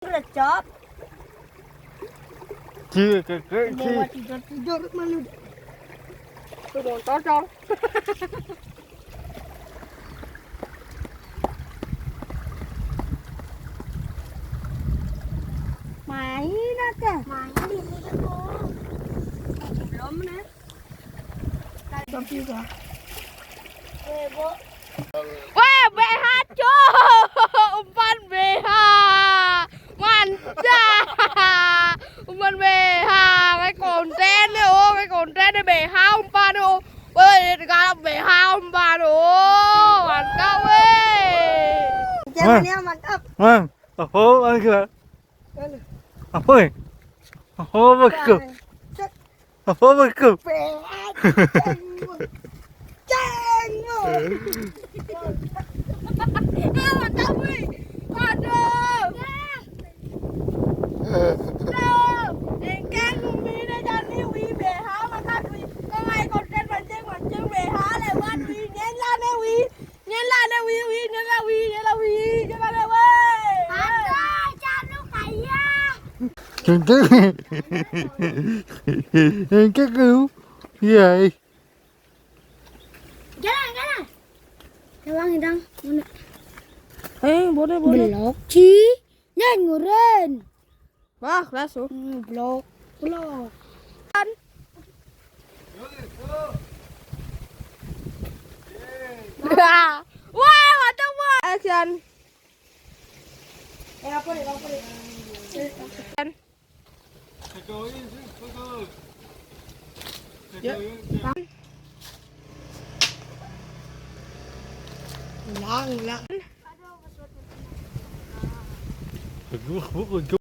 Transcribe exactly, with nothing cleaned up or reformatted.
Lecap. Cie, keke, cie. Tidur-tidur malu. Tuh motor, Cong. Main aja. Main di sini, Bu. Belum, nah. Tapi, Pak. Eh, Bu. Weh, B H, cuk. Umpan B H. Mantap. Umpan B H. Cái content đấy, ô, cái content đấy B H umpan, ô. Weh, cái B H umpan, ô. Mantap, weh. Jangan ya, mantap. Vâng, ở phố ăn kìa. Ở phố này. Ở phố mà kìa. Ở phố mà kìa. Ceng. Ceng. Ah, mantap, weh. Aduh. Engkang ngumine jani wi B H makan wi. Kok ngai konten mancing-mancing B H lewat wi. Nyen lah ne wi. Nyen lah ne wi, wi, nyen lah wi, nyen lah wi, nyen lah ne wi. Aduh, janu kaya. Keke. Keke. Iya, eh. Jalan, jalan. Jalan, dang. Mana? Eh, boleh, boleh. Blok ci. Nyen nguren. Wah, kelas tuh. Hmm, blok. Blok. Wah, mantap, wah. Action. Eh, apa nih, apa nih? Ya. Ulang, ulang. Gue, gue, gue,